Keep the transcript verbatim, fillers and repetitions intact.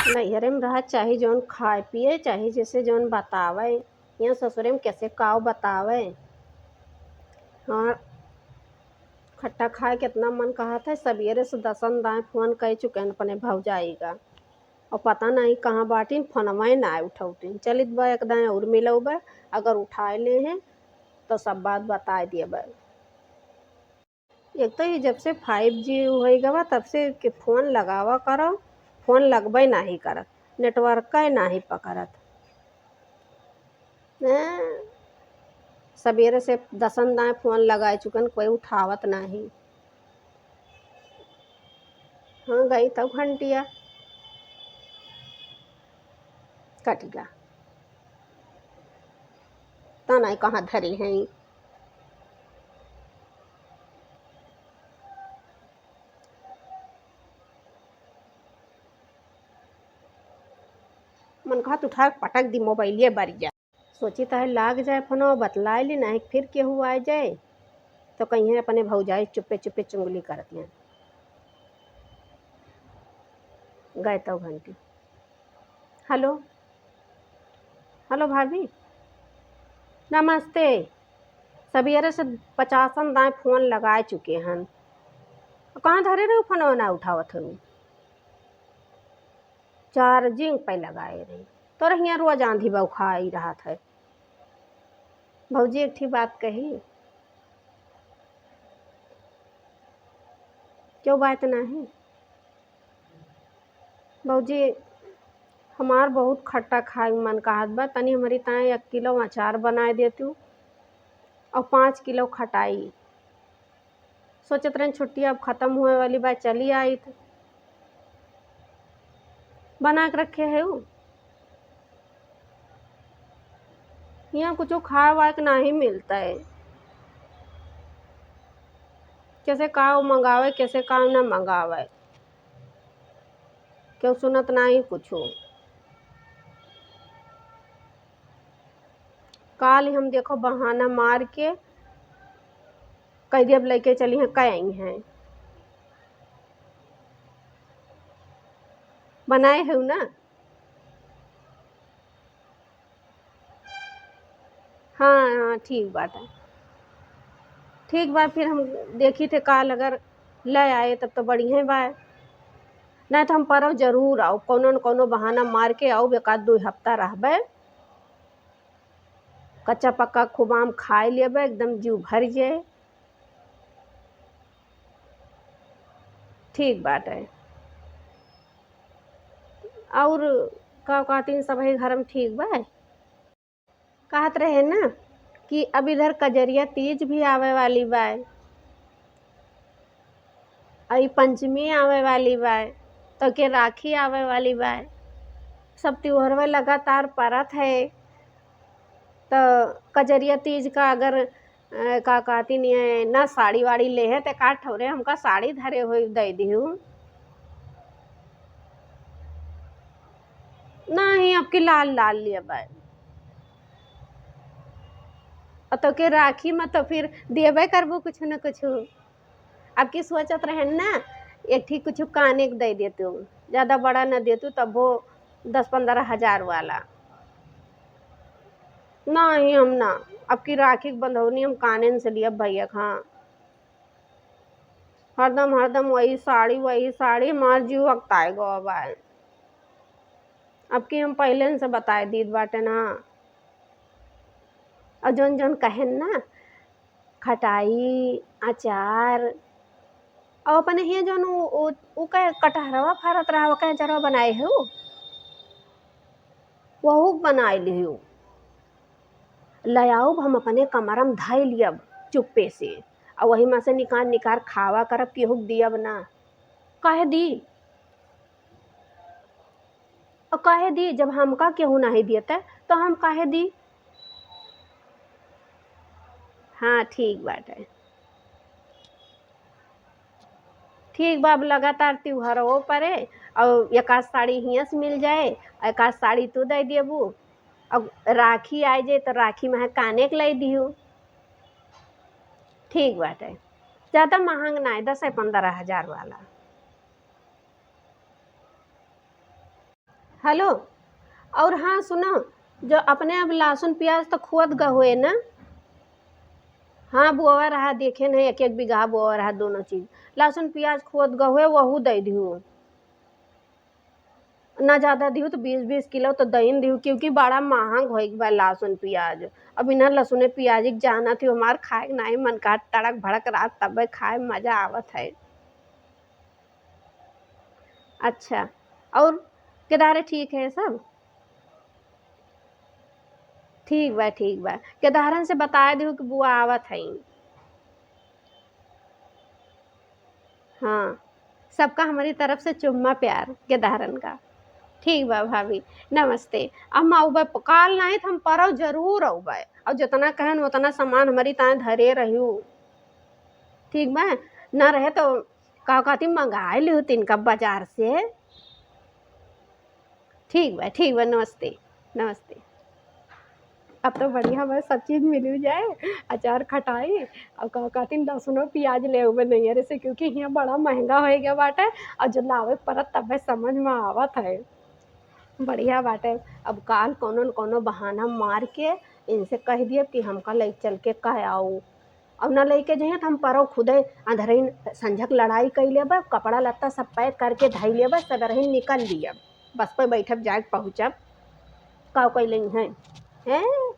नैहरे में रहा, चाहे जौन खाए पिए, चाहे जैसे जौन बतावे, यहाँ ससुरे में कैसे काव बतावे। हाँ, खट्टा खाए कितना मन कहत है। सबेरे से दसन दाएँ फोन कइ चुके हैं अपने भौजाई का, और पता नहीं कहाँ बाटिन, फोनवा ही ना उठौटिन। चलित बा एक दाएँ और मिलौबा, अगर उठाए ले हैं तो सब बात बताए दिए बा। एक तो ये जब से फाइव जी होइ गवा, तब से के फोन लगावा करो, फोन लगबे नाही करत, नेटवर्क का नाही पकड़त। हैं? सबेरे से दसन दाएँ फोन लगाए चुकन, कोई उठावत नाही। हाँ, गई तब घंटिया कट गया। तना कहाँ धरी हैं? मन कहत उठा के पटक दी मोबाइलिया बरिया। सोची तहे लाग जाए फोनवा, बतलाए ली, नाहीं फिर केहू आ जाए तो कहीं अपने भौजाई चुप्पे चुप्पे चुंगली करत हैं। गए तो घंटी। हेलो, हेलो भाभी, नमस्ते। सबेरे से पचासन दाएँ फोन लगाए चुके हन, कहाँ धरे रहे फोनवा ना उठावत हन? चार्जिंग पे लगाए रही। तोर हियाँ रोज आंधी बौखा आई रहत है। भौजी एक ठी बात कही, क्यों बात नाही? भौजी, हमार बहुत खट्टा खाए मन कहत बा, तनी हमरी ताए एक किलो अचार बनाए देतू और पाँच किलो खटाई। सोचत रहन छुट्टी अब खतम होए वाली बा, चली आइत। बना के रखे है उ। यहाँ कुछो खाए वाए के नाही मिलत है। कैसे का मंगावे, कैसे का ना मंगावे, केहू सुनत नाही कुछो। काल हम देखो बहाना मार के कह दिए, अब लइके चली हैं, कह आई हैं। बनाए है ना? हाँ, हाँ, ठीक बात है। ठीक बा, फिर हम देखी थे काल अगर ले आए तब तो बढ़िया बा, नहीं तो हम परव जरूर आओ, कोनो न कोनो बहाना मार के आओ, एक आध दो हफ्ता रहबे। कच्चा पक्का खूब आम खाए लेबे, एकदम जीव भर जाए। ठीक बाटे। और का कहतीन, सबही घर में ठीक बा? कहत रहे ना कि अब इधर कजरिया तीज भी आवे वाली बा, और ई पंचमी आवे वाली बा, तो के राखी आवे वाली बा, सब त्योहरवा लगातार परत है, तो कजरिया तीज का अगर, अ, का कहती नहीं है ना, साड़ी वाड़ी ले है, तो का ठौरे हमका साड़ी धरे हुई दे दिहू। नहीं, अब की लाल लाल लेबै। और तो के राखी में तो फिर देबे करबू कुछ न कुछ। अब की सोचत रहन ना, एक ठीक कुछ काने के दे देतू, ज्यादा बड़ा न देतू, तब वो दस पन्द्रह हजार वाला। नहीं, हम ना, अब की राखी के बंधौनी हम काने से लिया भैया। हाँ, हरदम, हरदम वही साड़ी, वही साड़ी, हमार जीव अकताए गवा बा। अब की हम पहिले से बताए दीत बाटे ना। और जौन जौन कहेन ना, खटाई, अचार, और अपने हियाँ जौन उ, उ, उ कहे कटहरवा फरत रहा, वो कहे अचारवा बनाए है उ, वहू बनाए लिहू। ले आउब, हम अपने कमरा में धइ लियब चुप्पे से, और वही में से निकार निकार खावा करब, केहू के दियब ना। काहे दी? और काहे दी? जब हमका केहू नहीं देते तो हम काहे दी? हाँ, ठीक बाटे। ठीक बा, अब लगातार त्योहारो परे, और एक आध साड़ी हियाँ से मिल जाए, एक आध साड़ी तू दे देबू, और राखी आए जाए तो राखी में काने के लाई दिहू। ठीक बाटे, ज्यादा महंग ना है, दस से पन्द्रह हजार वाला। हेलो, और हाँ सुनो, जो अपने अब लहसुन प्याज तो खोद गहुए ना? हाँ, बोआ रहा, देखे नहीं, एक एक बीघा बोआ रहा दोनों चीज। लहसुन प्याज खोद गहुए, वहू दे दिहू। ना ज्यादा दिहू तो बीस बीस किलो तो दइन दिहू, क्योंकि बड़ा महंग होइ गवा लहसुन प्याज। अब इन्हें लहसुन प्याज के जाना थी, हमार खाए के नाई मन का तड़क भड़क रहा, तब खाए में मजा आवत है। अच्छा, और केदारे ठीक है सब? ठीक बा, ठीक बा। केदारन से बताए दिहू कि बुआ आवत हई। हाँ, सबका हमारी तरफ से चुम्मा प्यार केदारन का। ठीक बा भाभी, नमस्ते। अम्मा अउबे, काल नाहीं त हम परव जरूर अउबे। और जितना कहन उतना सामान हमारी ताए धरे रहियो। ठीक बा, ना रहे तो का कहती, मंगाए लिहू तिनका बाजार से। ठीक बा, ठीक बा, नमस्ते, नमस्ते। अब तो बढ़िया बा, सब चीज मिल जाए, अचार खटाई, और का कहती, लहसुनो प्याज ले अउबे नैहरे से, क्योंकि हियाँ बड़ा महंगा होइ गवा बाटे, और जो लावे के परत तबे समझ में आवत है। बढ़िया बाटे। अब काल कौनो न कौनो बहाना मार के इनसे कह दिए कि हमका ले चल के कह आओ, और ना लेके जइहें तो हम परव खुदे अंधरइन संझक लड़ाई कइ लेबे, कपड़ा लत्ता सब पैक करके धइ लेबे, सवेरहिन निकल लियब, बस पे बैठब, जाए पहुँचब। का कइ लेइहें? हैं?